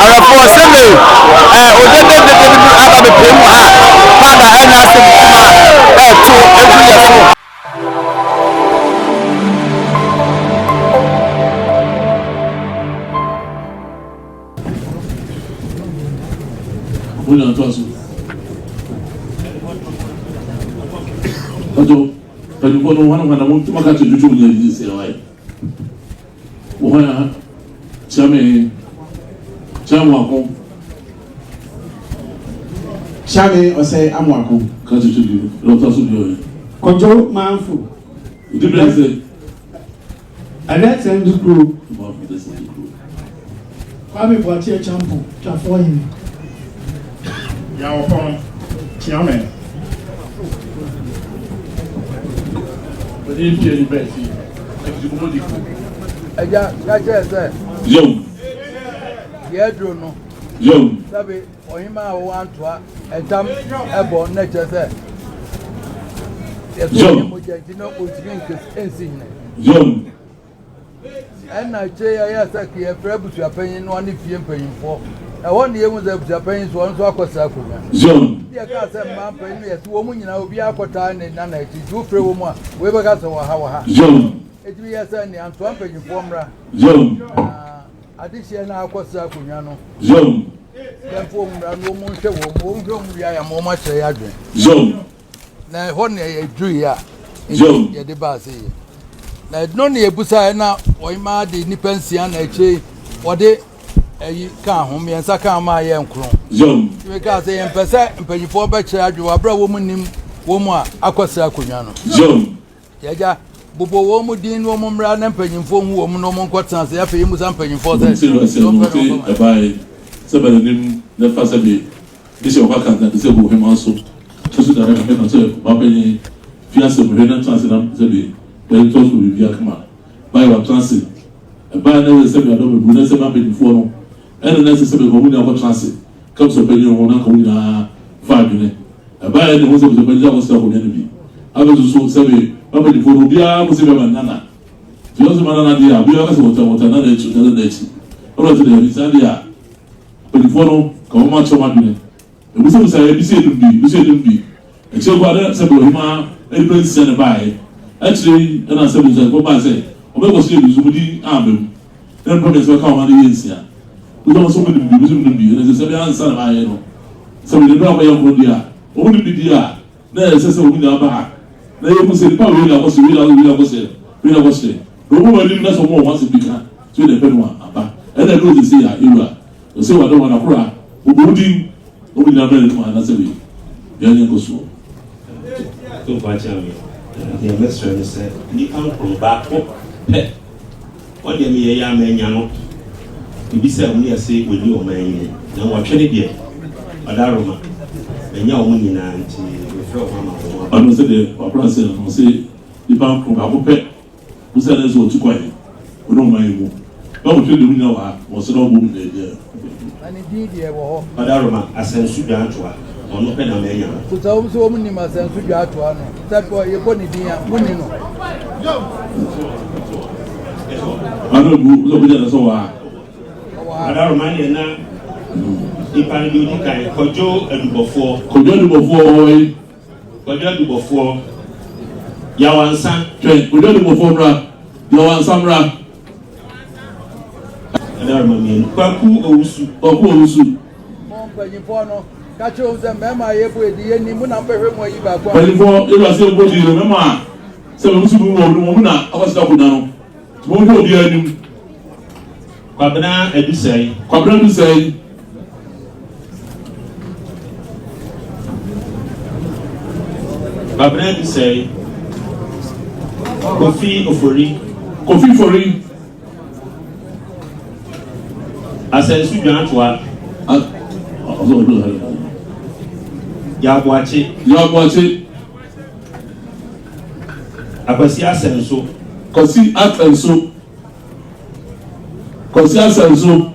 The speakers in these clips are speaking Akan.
Awɛfoɔ sɛ me ɛ odededede bi aba bɛpue mu ha paada ɛnyɛ asɛm kuma ɛto egu yɛ so. Mo nyinaa ntoa so. Ɔjɔ mpanyinfoɔ no hwan hwan na mo ntoma ka kyerɛ twitwi mo nyinaa gyigyi sɛ ɔyɛ. Wo hwan ha kyerɛ me kyerɛ mo ako. Kyame Ɔsɛe Amoako. Ka kyerɛ twitwi bi na ɔtoa so bi ɔyɛ. Kwadwo Manfo. Odi bɛn sɛ. Ɛdɛsɛn Dukuro. Manfo Ɛdɛsɛn Dukuro. Kwame Boakye Acheampong, Twafoɔ Hene. Yaw Ɔpɔn, Kyeame. Ɔde mpie ne bɛɛ fi akiti kɔmɔ di ko. Agya, ka kyerɛ sɛ. Yom. Deɛ aduro no. Yom. Sɛbe ɔhemaa a wɔwɔ antoa ntam ɛbɔ na kyerɛ sɛ. Yɛsɛ ne mogya nti na ɔntumi nsi hene. Yom. Ɛna akyire yi ɛyɛɛ sɛ ka yɛfrɛ abusuapanyin no ne fie mpanyinfoɔ. Ɛhɔ na yɛhu sɛ abusuapanyin so ɔno nso akɔsra akonnwa. Nti yɛkaa sɛ mmaa mpanyin no yɛte wɔn nyinaa obiara akɔtaa ne nana akyi nti wofrɛ wɔn mu a wei bɛka sɛ wɔ ha wɔ ha. Ɛtumi yɛ sɛ nea ntoa mpanyinfoɔ mmra. Na adehyeɛ no akɔsra akonnwa no. Yɛmfa wɔn mmra na wɔn nhwɛ wɔn mu wɔn nhwɛ wɔn wie a yɛama wɔn akyerɛ yɛ adwene. Na ɛhɔ na yɛduruiɛ a nti yɛde baa ase yɛ. Na ɛno na yɛbusaeɛ na ɔhemaa de nnipa nsia na akyire yi wɔde ayi kaa ho mmiɛnsa kaa ho maa yɛ nkron. Nti mekaa sɛ yɛmpɛ sɛ mpanyinfoɔ bɛkyerɛ adwene wɔ abere a wɔn nim wɔn mu a akɔsra akonnwa no. Yɛgya bobɔ wɔn mu din na wɔn mmra na mpanyinfoɔ hu wɔn na wɔn nkɔtena ase afei yɛmmusa mpanyinfoɔ sɛ Sɛ sɛ wɔte ɛbae sɛ bɛnanim na ɛfa sɛ bi Ne sɛ ɔka ka te sɛ gu ɔhemmaa so kyɛ so da hwɛ na sɛ ɔbapanyin fi ase hwɛ na tena ase na sɛ bi bɛyɛ tɔ so biribi akama bae watena ase ɛbae na sɛ bi adɔ bebu na sɛ ma mpanyinfoɔ no ɛna na sɛ sɛ bɛkɔ wɔn nyinaa kɔtena ase ka busuapanyin ho na nka wɔn nyinaa fa adwene ɛbae na ho sɛ busuapanyin akɔsɛ akonnwa no bi afei nso so sɛ bi ma mpanyinfoɔ no obiara mo sɛ bɛma nana tí wọ́n sọ ma nana deɛ a obiara kasa wɔtɛ wɔtɛ nana akyi wɔtɛ nana akyi ɛna ɔte dɛ ɛbi saa deɛ a Mpanyimfoɔ no ka wɔn akyerɛ wɔn adwene. Ɛbusabusaeɛ, ebi sɛ yɛnim bi, ebi sɛ yɛnim bi. Akyire koraa na sɛbe ɔhemaa nnipa nsia na ɛbaeɛ. Akyire yi na sɛbe Israelfoɔ baeɛ sɛ wɔbɛkɔ so yɛ bi nso wɔn din amma mu. Na nnipa mmiɛnsa bɛka wɔn ano yɛ nsia. Bisa wɔn sɛ wɔnim bi, ebi sɛ wɔnim bi. Ɛna sɛ sɛbe ansa na baeɛ no, sɛbe deɛ berɛ a wɔyɛ nkron deɛ a, wɔnim bi deɛ a, na ɛsɛ sɛ wɔn nyinaa ba ha na yɛhu sɛ nipa wei na akɔsɛ, wei na wei na akɔsɛ, wei na akɔsɛ. Na wɔn anim na sɛ wɔn wɔ wɔn asɛm bi ka sɛ wei na ɛpɛ no a, aba. Ɛna ɛduru sɛsei a, yɛwura, ɔsɛ wade wɔn akora, wɔbɔ wo din, na wɔn nyinaa bɛn anim ha na sɛ wei, yɛn nyɛ nkɔsoɔ. Tumfoɔ Akyea me, deɛ mɛsrɛ ne sɛ nnipa nkron baako pɛ Wɔn deɛ meyɛ yɛ a mannya no. Mebisaa mu no yɛse wɔnni ɔman yi mu. Na nwɔtwe no deɛ, ɔdaroma, manya wɔn nyinaa nti mefrɛ wɔn ama wɔn aba. Ɔno sɛdeɛ wabra sɛ no, ɔse nipa nkron baako pɛ wo sɛ ne sɛ ɔtu kwan ɔne ɔman yi mu na ɔtwe deɛ ɔmu nyina wɔ ha na ɔsɛ na ɔbɔ mu nyina ɛdeɛ. Na ne din deɛ wɔ hɔ. Ɔdaroma, Asɛnso Dwaatoa, ɔno pɛ na manya no. So sɛ wɔn nso wɔn nim Asɛnso Dwaatoa no? Sɛ yɛbɔ ne din a, monni no? Ɔno bu sɛ ɔbɛgya ne sɛ wɔ ha. Ɔdaroma deɛ na nipa no deɛ ɔdi kan, Kwadwo Adubɔfoɔ. Kwadwo Adubɔfoɔ wɔ hɔ yi. Kwadwo Adubɔfoɔ, Yawansa. Twɛn, Kwadwo Adubɔfoɔ mmra, Yawansa mmra. Adaroma mmienu. Kwaku Owusu. Kwaku Owusu. Mo mpanyinfoɔ no, ka kyerɛ wɔn sɛ mmarima a yɛbɔ edi yɛn ni, mo na mobɛhwɛ mu ayi baako a. Mpanyinfoɔ, yɛwura sɛ yɛbɔ di no, mmarima a sɛ wɔn nso bi wɔ wɔn mu na akɔsika akonnwa no, nti monhwɛ obiara anim. Kwabena Adusɛe. Kwabena Adusɛe. Kwabena Adusɛe. Kofi Ofori. Kofi Ofori. Asɛnso Dwantoa. Yaboakye. Yaboakye. Akwasi Asɛnso. Kwasi Asɛnso. Kwasi Asɛnso.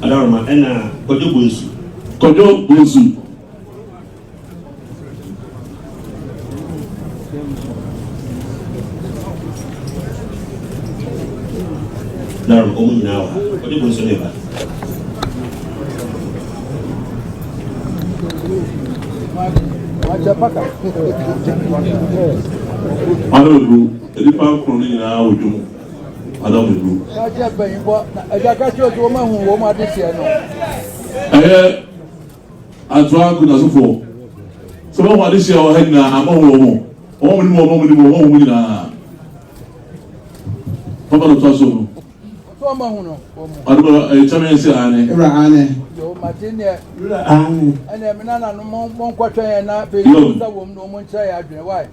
Adaroma ɛna Kwadwo Bonsu. Kwadwo Bonsu. Darom, wɔn nyinaa wɔ ha. Ɔde bu nso ne ba. Ɔno bɛburu nnipa nkron no nyinaa wɔ dwom. Adam bɛburu. Ɛyɛ atoa nkunasofoɔ sɛ wɔn adehyeɛ wɔ ha nyinaa ama wɔn wɔn wɔn mu wɔn mu wɔn wɔn nyinaa. Papa no tɔ so no. Ɔde bɛ ɛyɛ kyɛn yɛn sɛ ane. Ewura ane. Yo mate neɛ. Ewura ane. Ɛnna mi nana no mo mo nkɔtwɛn yɛn na afei yɛn nsa wɔm na wɔn nkyerɛ yɛn adwene wae.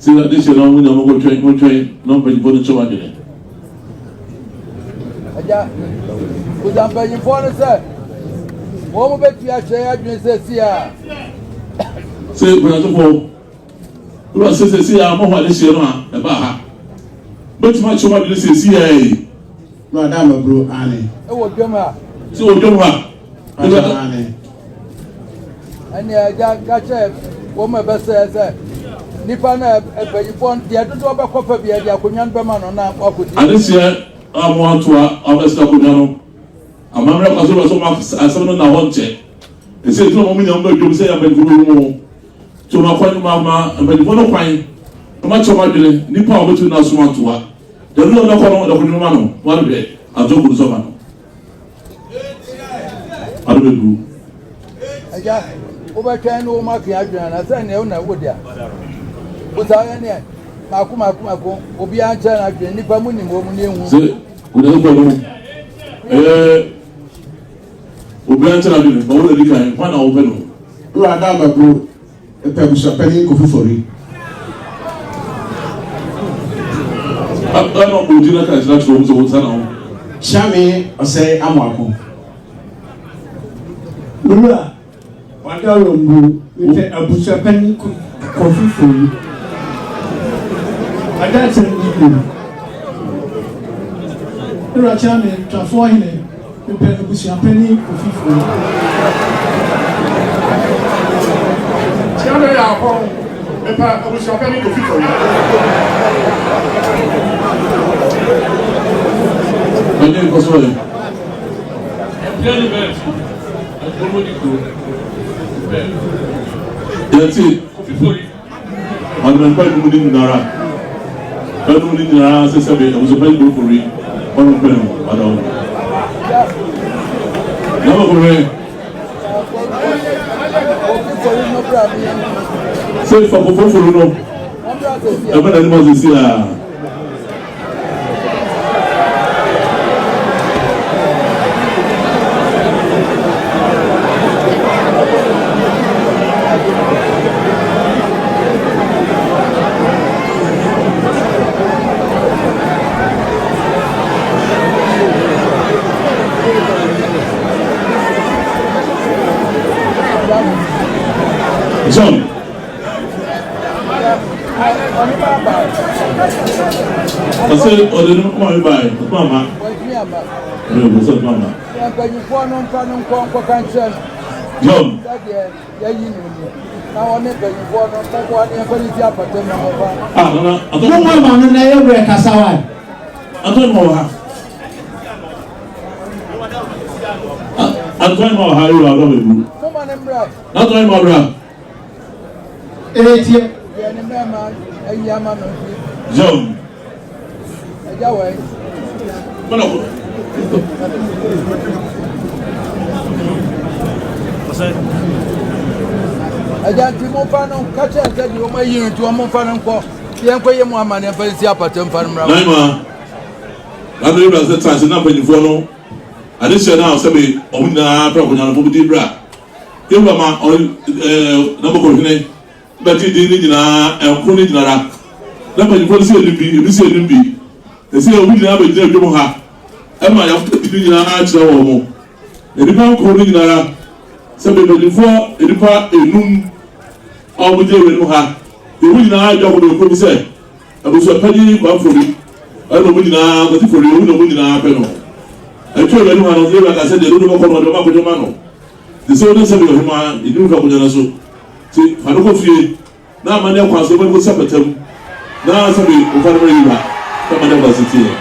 Sɛ ade hyɛ na wɔn nyinaa mo nkɔtwɛn mo twɛn na mpanyinfoɔ no nkyerɛ wɔn adwene. Agya, kuta mpanyinfoɔ no sɛ wɔn bɛtua akyerɛ yɛn adwene sɛ si a. Sɛ mpanyinfoɔ. Wura sɛ sɛsi a moho adehyeɛ no a ɛbaa ha. Mɛtumi akyerɛ mo adwene sɛsi a yi. Wura da maburo aane. Ɛwɔ dwam ha. Sɛ wɔ dwam ha. Wura aane. Ɛne agya ka kyerɛ wɔn a ɛbɛsɛɛ sɛ nipa no mpanyinfoɔ deɛ dodoɔ bɛkɔ fa bi ɛde akonnwa no bɛma no na wakɔdi. Adehyeɛ a mo atoa abɛsɛ akonnwa no amammerɛ kwa so bɛ so ma asɛm no na hɔ nkyɛ. Ɛsɛ ɛtuma mo nyɛ mo bɛ dwom sɛ yɛ mpanyinfoɔ bɛ mu. To ma kwan ma ma mpanyinfoɔ no kwan na ma kyerɛ wɔn adwene nipa a wɔbɛtumi na asom atoa deɛ no bɛkɔ no ɔdɔkɔ dwuma no wɔn ahwɛ ato gu nsɔma no ado bɛduru. Agya wobɛtwɛn ne wɔn atwe adwene ana sɛ neɛ wona wode a wosaa yɛ neɛ mako mako mako obiara nkyerɛ no adwene nipa mu nim wɔ mu ne ehu. Sɛ onyankopɔn no ɛyɛ obiara nkyerɛ adwene ma wɔn adi kan hwan na wɔpɛ no. Wura Adam Aburo pɛ abusuapanin Kofi Fori. Ɛna ɔbɔ gyina ka kyerɛ kyerɛ wɔn sɛ wɔn nsa na wɔn. Kyeame Ɔsɛe Amoako. Wura Wadawurombo mepɛ abusuapanin Kofi Fori. Adakyɛ Ndidi. Wura Kyeame Twafoɔ Hene. Mepɛ abusuapanin Kofi Fori. Kyia me yɛ akɔn. Mepɛ abusuapanin Kofi Fori. Ɛnyɛ nkɔsɔ yɛ. Ɛpia ne bɛɛ ti. Ɛkuro di kuro. Bɛɛ. Yɛte. Kofi Fori. Ɔde me mpaebɔ mu ne nyinara ɛnom ne nyinara sɛ sɛbe abusuapanyin Brofori ɔno mpɛ no ada wo na bɛkɔhwɛ sɛ fa kofoforo no ɛbɛ n'anim asɛsi a. John. Ɔsɛ ɔde no kɔn yi bae ɔkɔn ama. Ɛna ɔsɛ ɔkɔn ama. Mpanyinfoɔ no nfa no nkɔ nkɔka nkyerɛ no. John. Sɛdeɛ yɛyi no ni na wɔne mpanyinfoɔ no mmoa ne yɛmfa ne ti apata mu ɔfa. Ah nana atɔ. Mo mo ama no na ɛyɛ werɛ kasa wa. Atɔ ma wɔ ha. Atɔ ma wɔ ha yi wɔ adɔ bɛ bu. Mo ma ne mmra. Atɔ ma bra. Etie. Deɛ ne mmarima ayi ama no nso. John. Agya wɔ yi. Mena ko. Agya nti mo nfa no ka kyerɛ sɛ deɛ wɔn ayi no nti wɔn nfa no nkɔ yɛn nkɔ yɛ mu ama ne nfa nsi apata nfa no mmra. Nan ma na no ewura sɛ transi na mpanyinfoɔ no adehyɛ no a sɛbi wɔn nyinaa pɛ akonnwa no fo di bra. Yehowa ma n'abɔkɔhene bɛgye din no nyinaa, ɛnko no nyinara. Na mpanyimfoɔ no sɛ yɛnim bi, ebi sɛ yɛnim bi. Ɛsɛ yɛn nyinaa bɛgyina dwom ha ɛma yɛafoto din no nyinaa kyerɛ wɔn mo. Nnipa nko no nyinara, sɛ mpanyimfoɔ nnipa enum a wɔgyina wɔ anim ha, yɛn mu nyinaa adwa kɔ bɛkɔ bi sɛ Abusuapanyin Kwame Fori ɛna wɔn nyinaa Kwasi Fori wɔn na wɔn nyinaa pɛ no. Ɛtwa wɔ anim ha no, yɛwura ka sɛ deɛ dodo bɛkɔ no ɔde ɔma akɔdwa ma no. Te sɛ wode sɛdeɛ ɔhemaa yɛdi wo akonnwa no so. Nti fa no kɔ fie na amanneɛ kwan so wobɛde kɔsi apata mu. Na sɛbi wofa no mmerɛ yi wura sɛ ma dɛ bɔ teɛ.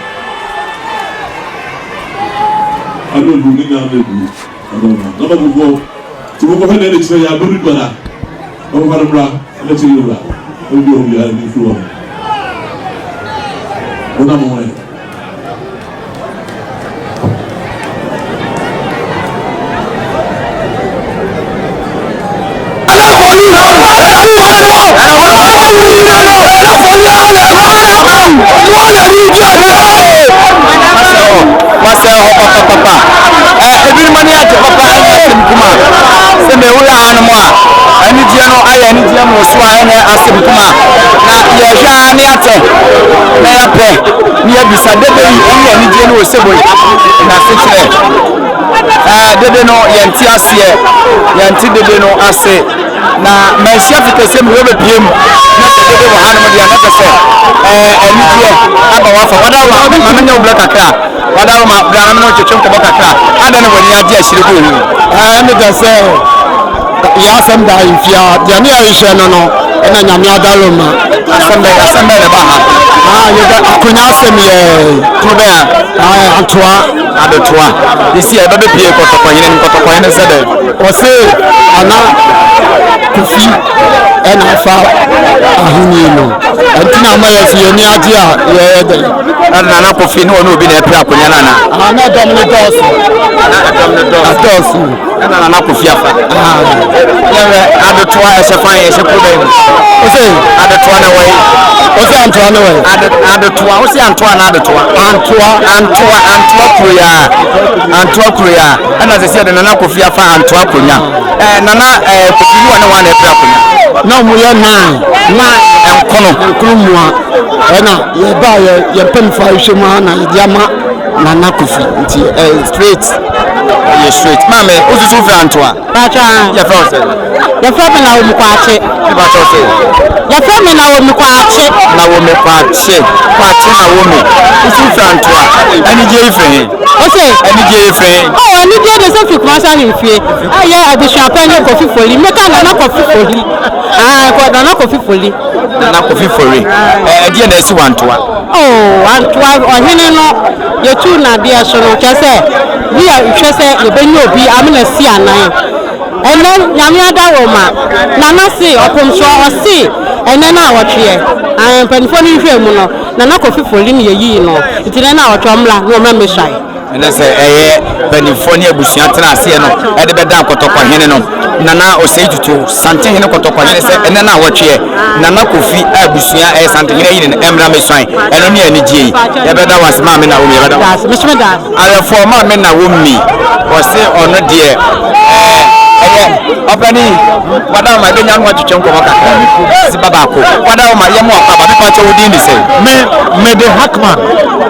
Ado egu ne nyinaa egu ɔdɔ ma. Na ma fufuo ti mo kɔhwɛ deɛ de kyerɛ yɛ abɛdu dwada. Na mo fa no mmra na kyerɛ yɛ wura. Obi obi a ni firi hɔ. Mo na mo ho yɛ. Masɛ hɔ papapapa. Ebinom ani agye papa ɛnyɛ asɛm kuma sɛ mewura hanom a anigyeɛ no ayɛ anigyeɛ mmoroso a ɛnyɛ asɛm kuma na yɛhwɛ a ne atɛ na yɛapɛ ne yɛabisa dede yi ɛne anigyeɛ no wɔ sebo yi n'asekyerɛ. Dede no yɛnte aseɛ, yɛnte dede no ase na manhyia fi kɛseɛ mu wɔbɛpie mu na sɛ dede wɔ hanom deɛ na kyɛ sɛ anigyeɛ aba wafa wada ma ma menyɛ wo berɛ kakra wada ma bra na mene wo twetwe nkɔmmɔ kakra adɛn na w'ani agye ahyire gu wo ho. Ɛne dɛ sɛ yɛ asɛm da ahemfie a deɛ ne yɛhwehwɛ no no ɛna Nyame adaro ma. Asɛm bɛn asɛm bɛn na ɛba ha? Ah, yɛbɛ akonya asɛm yɛ kuro bɛn a? Ah, Antoa. Adotoa. Yɛsi a yɛbɛbɛpie kɔtɔkɔhene no kɔtɔkɔhene sɛ dɛn? Ɔse ana Kofi ɛna afa ahenni no ɛnti na ama yɛsi yɛn ani agye a yɛyɛ dɛn. Na Nana Kofi ne ɔne obi na ɛpere akonya no ana? Ah, na ɛdɔm no dɔɔso. Na ɛdɔm no dɔɔso. Dɔɔso. Ɛna Nana Kofi afa. Yɛhwɛ Adotoa ɛhyɛ fan ɛhyɛ kuro bɛn mu? Ose Adotoa na wɔyi. Ose Antoa ne wɔyi. Adotoa ose Antoa na Adotoa. Antoa. Antoa Antoa kuro ya Antoa kuro ya ɛna sɛ sɛ de Nana Kofi afa Antoa akonya. Ɛɛ Nana ɛɛ Kofi ne wɔne wɔn na ɛpere akonya. Na wɔn yɛ nine. Nine nkono. Nkono mua ɛna yɛba yɛ yɛ mpanyinfoɔ ahwehwɛ mu a na yɛde ama Nana Kofi nti ɛyɛ straight. Ɛyɛ straight. Maame wosusu firi Antoa. Paatwa. Yɛfrɛ wo sɛ? Yɛfrɛ me Naomi Kwakye. Mepakyɛ wo sɛ? Yɛfrɛ me Naomi Kwakye. Naomi Kwakye. Kwakye Naomi. Wosu firi Antoa. Anigyeɛ yi firi he? Ose? Anigyeɛ yi firi he? Oh, anigyeɛ de sɛ firi Kumasi ahemfie. Ɛyɛ abusuapanyin Kofi Foli. Meka Nana Kofi Foli. Ah, Nana Kofi Foli. Nana Kofi Fori. Ɛdeɛ na asi wɔ Antoa? Oh, Antoa ɔhene no yɛtuu no adeɛ so no, kyerɛ sɛ ne yɛhwɛ sɛ yɛbɛnya obi amena si anan. Ɛnɛ Nyame adaworoma, Nana se ɔpomsoɔ, ɔse ɛnɛ no a ɔtweɛ, ae, mpanimfoɔ no nhwɛɛ mu no, Nana Kofi Fori ne yɛyii no, nti nɛ no a ɔtwe ɔmmra na ɔmmra mmɛsuae. Ɛne sɛ ɛyɛ mpanimfoɔ ne abusua tena aseɛ no de bɛda Kɔtɔkɔhene no, Nana Osei Tutu, Santehene Kɔtɔkɔhene sɛ ɛnɛ no a wɔtweɛ Nana Kofi a abusua ɛyɛ Santehene ayini no mmra mmɛsuan. Ɛno ne anigyeɛ yi. Yɛbɛda wo ase Maame Naomi, yɛbɛda wo ase. Awerɛfoɔ Maame Naomi, ɔse ɔno deɛ ɛɛ ɛyɛ ɔpanin Wadawoma ɛbɛnya no atwetwe nkɔmmɔ kakra siba baako Wadawoma yɛ mo akɔ aba mepa kyɛ wo din de sɛn? Me mede Hackman.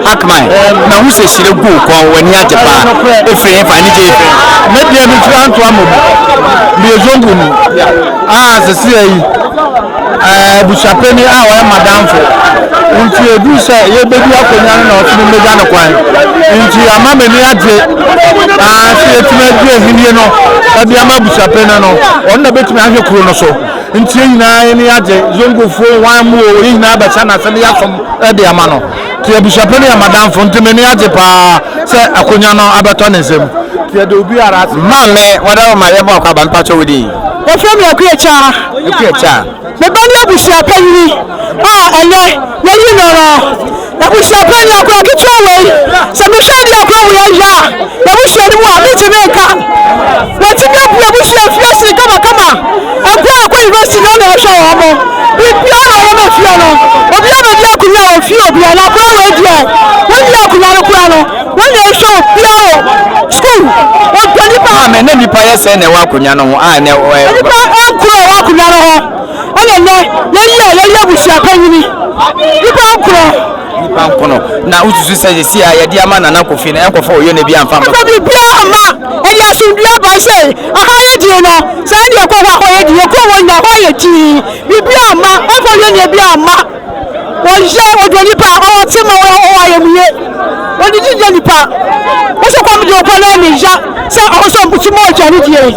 Hackman, mahu sɛ hyire gu wo kɔn, w'ani agye paa. Ɛfiri hefa? Anigye yi firi he? Me deɛ mefiri Antoa mmom. Meyɛ Zongo ni. A seseɛ yi abusuapanin a ɔyɛ m'adamfo nti ɛduru sɛ yɛbɛdi akonnwa no na ɔse memmɛgya no kwan nti ama m'ani agye sɛ yɛtumi adi ahennie no de ama abusuapanin no ɔno na bɛtumi ahwɛ kuro no so nti yɛn nyinaa yɛn ani agye Zongofoɔ hwan mu o yɛn nyinaa bɛhyɛ n'ase ne yɛasom de ama no nti abusuapanin yɛ m'adamfo nti m'ani agye paa sɛ akonnwa no abɛtɔ ne nsam nti yɛde obiara ase. Maame, Wadaroma, yɛbɔ akwaaba, mpakyɛ wo din? Wɔfrɛ me Akua Kyaa. Akua Kyaa. Me ba ne abusua panyin a ɛnnɛ yɛayi no no. Abusua panyin akwadaa ketewa wei, sɛ mehwɛ adeɛ akwadaa wei ayɛ a, n'abusua no mu a, mentumi nka. Watumi abu abusua fie ase kamakama. Nkwadaa a wɔkɔ university no na ɛhwɛ wɔn mo. Biribiara na ɔyɛ ma fie no. Obiara bɛdi akonnwa wɔ fie obiara na akwadaa wei deɛ, wɔnni akonnwa no koraa no. Wɔn na ɛhwɛ obiara wɔ sukuu. Wɔdɔ nipa. Maame, na nipa yɛ sɛn na ɛwɔ akonnwa no ho a ɛnɛ ɛ. Nipa nkoro a ɛwɔ akonnwa no ho ɛna ɛnɛ yɛyi a yɛyɛ abusua panyini. Nipa nkoro. Nipa nkono. Na wosusu sɛ sisi a yɛde ama Nana Kofi no ɛnkɔfa ɔyɔnɛ bi amfa mma. Ɛmfa biribiara mma. Ɛde asomdwoeɛ aba sɛ aha yɛ din no saa deɛ ɛkɔ hɔ a hɔ yɛ din yɛkɔ hɔ nyinaa hɔ ayɛ din. Biribiara mma. Ɛmfa ɔyɔnɛ bi amma. Wɔyɛ ɔdɔ nipa a ɔwɔ tema ɔwɔ ayamye ɔdidi yɛ nipa wosɛ kɔm de ɔkɔ na ne ya sɛ ɔwɔ sɛ ɔmo ma aduane die.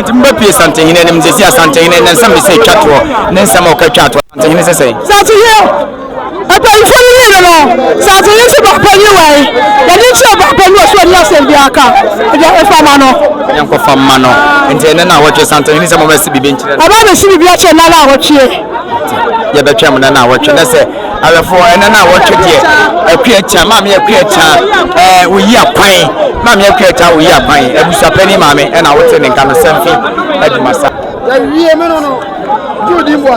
Nti mo bɛ pie Santehene anim sɛsi a Santehene ne nsɛm de sɛ twa toɔ ne nsɛm a ɔka twa toɔ Santehene sɛ sɛn? Santehene. Mpanyinfoɔ no yii no no, Santehene nso ba panyin wɔ yi, yɛde nkyerɛ ba panyin wɔ so ɔni asɛm biara ka, ɛdeɛ ɛfa ma no. Yɛnkɔfa mma no. Nti ɛnɛ na awɔtwe Santehene sɛ mɔmɛsi biribi nkyerɛ no. Ɔba bɛsi biribi akyerɛ nna na awɔtwe. Yɛbɛtwɛn mo nna na awɔtwe na sɛ awɛfoɔ ɛnɛ na awɔtwe deɛ akua kya maame akua kya ɛɛ oyi akwan maame akua kya oyi akwan abusuapɛni maame ɛna wote ne nka no sɛmfi adwumasa. Yɛwie me no no.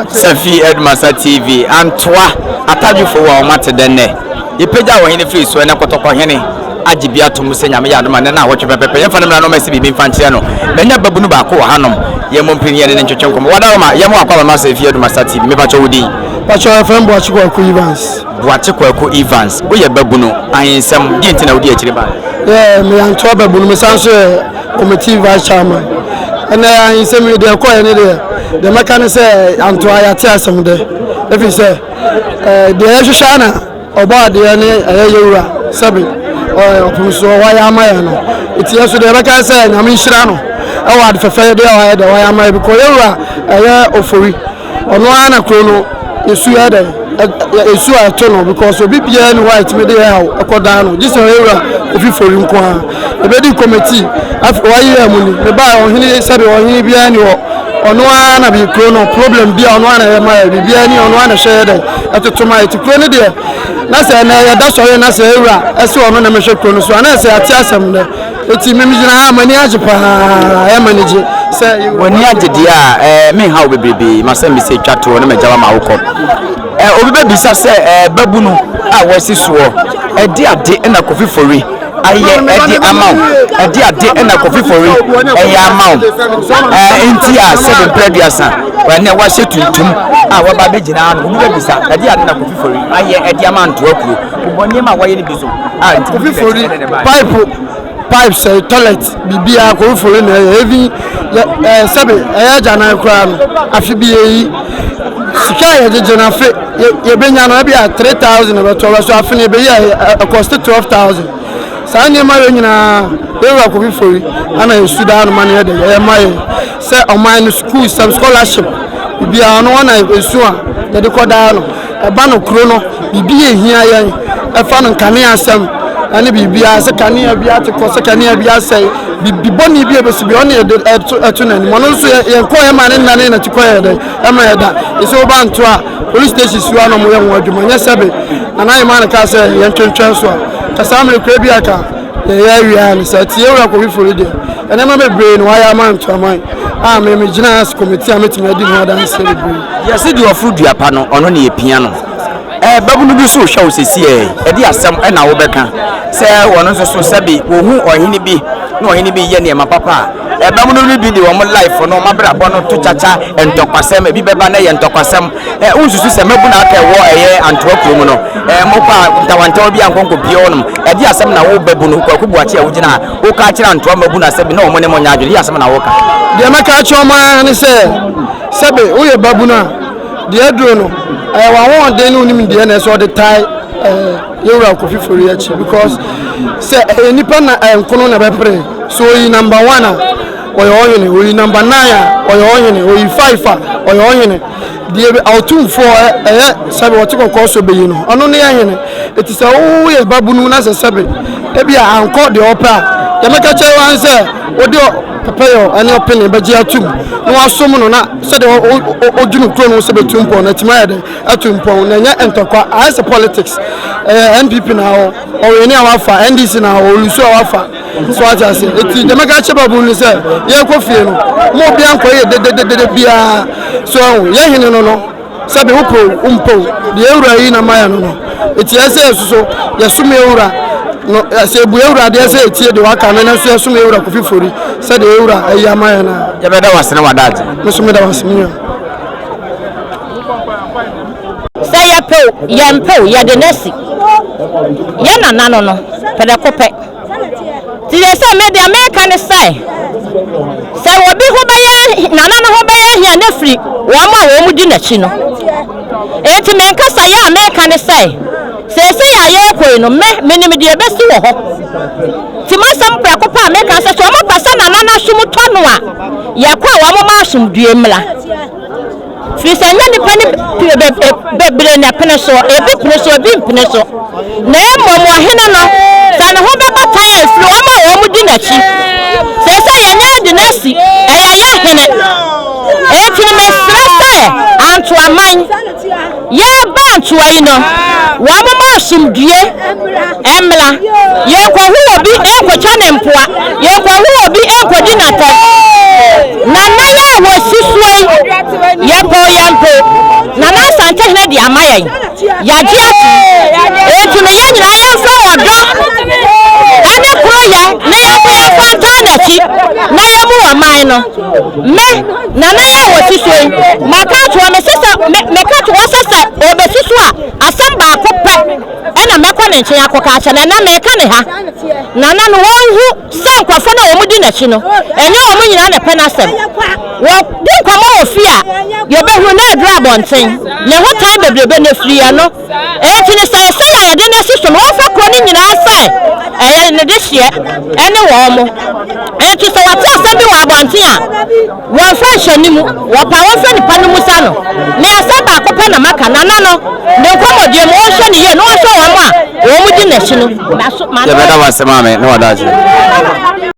Safi Adumasa TV, Antoa, Atadwefo wɔ a wɔn ate dɛ nnɛ. Yɛpagya wɔ hene firi so ɛnɛ Kɔtɔkɔ hene agye bi atom sɛ Nyame yɛ adom a nnɛ naawɔtwe pɛpɛpɛ yɛmfa no mmra na ɔmmɛsi biribi mfa nkyerɛ no. Manya babunu baako wɔ hanom, yɛmmɔ mpirini yɛne no ntwetwe nkɔmmɔ. Wadaroma, yɛma wakɔ aba ma Safi Adumasa TV. Mepakyɛ wo din? Pakyɛ yɛfrɛ me Boakye Kwaku Evans. Boakye Kwaku Evans, woyɛ babunu, ahensɛm, deɛ nti na wodi akyire baeɛ? Yeah, meyɛ Antoa babunu, mesan nso yɛ Committee vice chairman. Ɛnɛ ahensɛm yi deɛ ɛkɔɛ ne deɛ, deɛ mɛka ne sɛ Antoa yɛate asɛm dɛ, ɛfiri sɛ deɛ yɛhwehwɛ ara na ɔbɔ adeɛ ne ɛyɛ yɛwura sɛbe ɔpomsoɔ wayɛ ama yɛn no. Nti yɛ so deɛ yɛbɛka sɛ Nyame nhyira no ɛwɔ ade fɛfɛ deɛ wayɛ deɛ wayɛ ama yɛ, because yɛwura ɛyɛ ofori. Ɔno ara na kuro no esu yɛ dɛ esu a ɛto no because obi biara ni hɔ a ɛtumi de ɛhaw ɛkɔ dan no gye sɛ ɔyɛ ofi fori nko ara ebedi kɔmɛti afei wayɛ yɛ mu ni me ba ɔhene sɛbi ɔhene biara ni hɔ ɔno ara na bi kuro no problem bi a ɔno ara na ɛyɛ ma yɛ biribiara ni ɔno ara na ɛhyɛ yɛ dɛ ɛtoto ma yɛ ti kuro no deɛ na sɛ ɛnɛ yɛda sɔre na sɛ ewura ɛsɛ ɔno na mehwɛ kuro no so ana sɛ ate asɛm dɛ. Eti me megyina ha m'ani agye paa ɛyɛ m'ani gye sɛ. W'ani agye deɛ a ɛɛ menha wo bebrebe masɛm bi sɛ twa toɔ na magya wo ama wokɔ. Ɛɛ obi bɛbisa sɛ ɛɛ babunu a wasi soɔ ɛde ade na Kofi Fori ayɛ ɛde ama wo ɛde ade na Kofi Fori ɛyɛ ama wo ɛɛ nti a sɛbe mprɛ aduasa ɛnɛ wahyɛ tuntum a waba abɛgyina ano obi bɛbisa ɛde ade na Kofi Fori ayɛ ɛde ama Antoa kuro bobɔ nneɛma a wayɛ no bi so. a nti Kofi Fori pipe pipe sɛ toilet biribiara Kofi Fori na ɛyɛ even yɛ ɛɛ sɛbi ɛyɛ agyanan koraa no afe bi yɛyi sika a yɛgyegye no afe yɛ yɛbɛnya no ebi a 3000 ɛbɛtɔ bɛso afe no yɛbɛyi a ɛkɔste 12000 saa nneɛma yɛ nyinaa yɛwura Kofi Fori ana yɛsu daa no ma no yɛ dɛ ɛyɛ ma yɛ sɛ ɔman no school sɛm scholarship biribiara ɔno ɔna ɛsu a yɛde kɔ daa no Ɛba no kuro no, biribi a ɛhia yɛn, ɛfa no nkanea asɛm ɛne biribiara, sɛ kanea bi ate kɔ, sɛ kanea bi asɛe, biribi bɔne bi a ɛbɛsi bi, ɔne yɛde ɛto ɛto n'anim. Ɔno nso yɛ yɛn kɔ ɛma ne nna ne n'akyi kɔ yɛ dɛ, ɛma yɛ da. Ɛsɛ woba nto a, police station si hɔ a na wɔyɛ ho adwuma, nyɛ sɛbe. Nana Ayema no kaa sɛ yɛn twentwɛn so a, ka saa mmerɛ kura bi aka yɛyɛ awie a ne sɛ tie wura Kofi Fori deɛ, nneɛma bebree na wayɛ ama Ntoaman a me megyina as committee a mɛtumi adi ho adanseɛ bebree. Yɛse deɛ ɔforo dua pa no, ɔno na yɛpia no. Ɛɛ, babunu bi nso rehwɛ wo sesiɛ, ɛde asɛm na wobɛka sɛ wɔn nso so sɛbe wɔhu ɔhene bi na ɔhene bi reyɛ nneɛma papa a, ɛɛ, babunu no bi de wɔn life no, wɔn abrabɔ no to kyakya, ntɔkwasɛm, ebi bɛba na ɛyɛ ntɔkwasɛm. Ɛɛ, wonsusu sɛ mmabunu aka ɛwɔ ɛyɛ Antoa kurom no, ɛɛ, mokɔ a ntawantawa bi ankɔ nkɔpie hɔnom, ɛde asɛm na wo babunu, Kwaku Boakye a wogyina ha, woka akyerɛ Antoa mmabunu a sɛbe na wɔn ne mo nyɛ adwene, ɛde asɛm na woka? Deɛ mɛka akyerɛ wɔn ara ne sɛ, Sɛbe woyɛ babunu a, deɛ aduro no, ɛyɛ w'ahoɔden ne wo nimdeɛ na ɛsɛ ɔde tae ɛɛ yɛwura Kofi Fori akyi because sɛ ɛyɛ nipa na ɛnkono na ɛbɛpere so oyi number one a ɔyɛ ɔhene, oyi number nine a ɔyɛ ɔhene, oyi five a ɔyɛ ɔhene. Deɛ ɔtumfoɔ ɛyɛ sɛbe ɔte kɔkɔɔ so bɛyi no, ɔno ne ɛhene. Eti sɛ woyɛ babunu na sɛ sɛbe ebi a ankɔ deɛ ɔpɛ a, deɛ mɛka kyerɛ wo ara ne sɛ wode Pɛpɛyɔ ne ɔpene bɛgye atum na wasom no na sɛdeɛ ɔdwene kuro no ho sɛ bɛtu mpɔn no atumi ayɛ dɛn atu mpɔn na ɛnyɛ ntɔkwa ayɛ sɛ politics ɛyɛ NPP na ɔ ɔwene a wafa NDC na ɔlusu a wafa so ate ase eti deɛ mɛka kyɛ babu no sɛ yɛkɔ fie no mo obiara nkɔ yɛ dededede biara so ɛho yɛ hene no no Sɛbe wopɛ o, wompɛ o, deɛ yɛn wura yi na mayɛ no no, enti ɛsɛ sɛ yɛsoso yɛsom yɛn wura no, sɛ yɛbu yɛn wura adeɛ sɛ yɛtie deɛ waka no, nanso yɛsom yɛn wura Kofi Fori sɛdeɛ yɛn wura ayi ama yɛn no a. Yɛbɛda wo ase ne w'adagye. Me nso meda wo ase, me nua. Sɛ yɛpɛ o, yɛmpɛ o, yɛde no asi yɛn nana no no prɛko pɛ. Nti deɛ sɛ me deɛ meka ne sɛ, sɛ obi ho bɛyɛ nana no ho bɛyɛ hia na firi wɔn a wɔn di n'akyi no. Nti me nkasa yɛ a meka ne sɛ, seesei a yɛrekɔ yi no, me menim deɛ ɛbɛsi wɔ hɔ. Nti m'asɛm prɛko pɛ a meka sɛ, sɛ wɔn pɛ sɛ nana no asom tɔ no a, yɛkɔ a wɔn ma asomdue mmra. Firi sɛ ɛnyɛ nnipa no bebree na ɛpene soɔ, ebi pene so, ebi mpene so. Na mmom ɔhene no, sɛ ne ho bɛba tan a ɛfiri wɔn a wɔdi n'akyi. Seesei yɛnyɛ ade no asi, ɛyɛ yɛn hene. Enti no mesrɛ sɛ Antoaman, yɛreba Antoa yi no, wɔmma asomdwie mmra. Yɛnkɔho obi nkɔtwa ne mpoa, yɛnkɔho obi nkɔdi n'atɛm. Na nan a wɔsi soɔ yi, yɛpɛ o yɛmpɛ o, Nana Asantehene de ama yɛn. Yɛagye atom. Enti no yɛn nyinaa yɛmfa ɔdɔ ne koroyɛ na yɛmfa yɛmfa ntaa n'akyi na yɛmmu ɔman no. Me, Nana yi a wɔsi so yi, maka ato hɔ, mese sɛ, me, meka to hɔ sɛ sɛ ɔbɛsi so a, asɛm baako pɛ ɛna mɛkɔ ne nkyɛn akɔka akyerɛ no. Ɛnnɛ meka ne ha. Nana no, wɔnhu sɛ nkurɔfoɔ no a wɔdi n'akyi no, ɛnyɛ wɔn nyinaa na ɛpɛ n'asɛm. Wɔdi nkɔmmɔ wɔ fie a, yɛbɛhunu na aduru abɔnten. Ne ho tan bebrebe no firi ɛno. Enti no sɛ ɛsɛe a yɛde no asi so no, wɔmfa kuro no nyinaa sɛ ɛyɛ ne dehyeɛ ne wɔn. Enti sɛ wɔte asɛm bi wɔ abɔnten a, wɔmfa nhyɛ ne mu. Wɔpa wɔmfa nipa no mmusa no. Me asɛm baako pɛ na maka, Nana no, ne nkɔmmɔdie mu, ɔnhwɛ no yie na ɔnhwɛ wɔn a wɔdi n'akyi no. Yɛbɛda wo ase maame ne w'adagyeɛ.